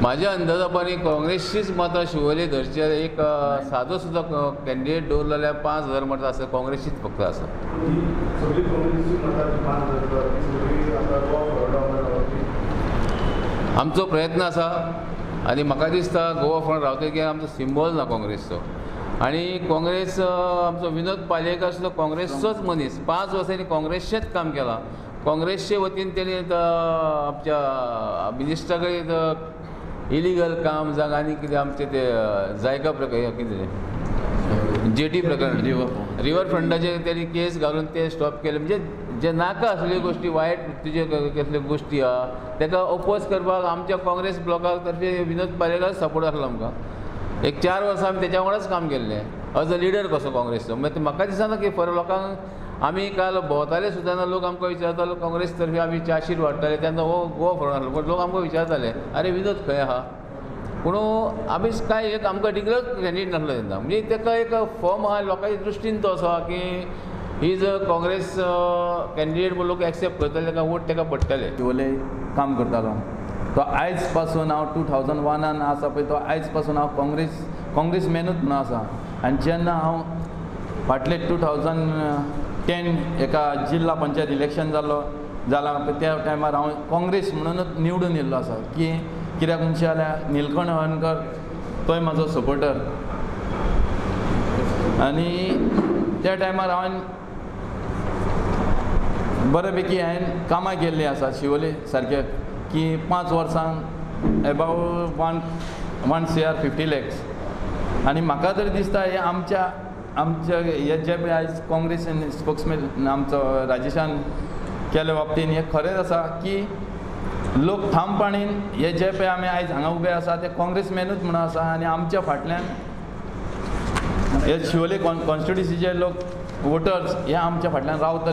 म्हाज्या अंदाजापणी काँग्रेसचीच मतां शिवोले धरची जाल्यार एक सादो सुद्दां कॅन्डिडेट दवरलो जाल्यार 5000 मतां आसा काँग्रेसचीच फक्त आसा. आमचो प्रयत्न आसा आनी म्हाका दिसता गोवा फॉरवर्ड रावतकीर की आमचो सिंबॉल ना काँग्रेसचो आनी काँग्रेस आमचो विनोद पालयेकर सुद्दां काँग्रेसचोच मनीस, 5 वर्सांनी काँग्रेसचेंच काम केलां. काँग्रेसचे वतीन तेणी आमच्या मिनिस्टरा कडेन इलिगल काम जावं आनी कितें आमचें ते जायका प्रकरण कितें जेटी प्रकरण रिवर फ्रंटाचेर तेणी केस घालून ते स्टॉप केले. म्हणजे जे नाका असल्यो गोश्टी वायट तुजे कसल्यो गोश्टी आहा ताका ओपोज करपाक आमच्या काँग्रेस ब्लॉका तर्फे विनोद पालयेकर सपोर्ट आसलो आमकां. एक 4 वर्सां आमी तेच्या वांगडाच काम केल्लें एज अ लिडर कसो काँग्रेसचो. मागीर म्हाका दिसना की फरक लोकांक आमी काल भोंवताले सुद्दां लोक आमकां विचारतालो काँग्रेस तर्फे आमी चारशीट वाडटाले तेन्ना हो गोवा फॉरवर्ड आसलो, पूण लोक आमकां विचारताले आरे विनोद खंय आहा, पूण आमी कांय एक आमकां डिक्लेर कॅन्डिडेट नासलो तेन्ना. म्हणजे ताका एक फॉर्म आहा लोकांच्या दृश्टीन तो असो आहा की he is a Congress candidate म्हूण लोक एक्सेप्ट करतले, ताका वोट ताका पडटले. शिवोले काम करतालो तो आयज पासून हांव 2001 आसा पळय तो आयज पासून हांव काँग्रेसमॅनूच म्हणून आसा. आनी जेन्ना हांव फाटले 2010 एका जिल्हा पंचायत इलेक्शन जाला पळय त्या टायमार हांव काँग्रेस म्हणूनच निवडून येयल्लो आसा. की कित्याक म्हणशे जाल्यार निलकंठ हळर्णकर तोय म्हाजो सपोर्टर आनी त्या टायमार हांवें बरे पैकी हांवें कामां केल्लीं आसा शिवोले सारके की 5 वर्सांक एबावट 1 CR 50 lakhs. आनी म्हाका तरी दिसता हे आमच्या आमच्या हे जे पळय आयज काँग्रेस स्पोक्समॅन आमचो राजेशान केल्या बाबतीन हें खरेंच आसा की लोक ठामपणीन हे जे पळय आमी आयज हांगा उबे आसा ते काँग्रेसमॅनूच म्हणून आसा आनी आमच्या फाटल्यान हे शिवोले कॉन्स्टिट्युन्सीचे लोक वोटर्स हे आमच्या फाटल्यान रावतले.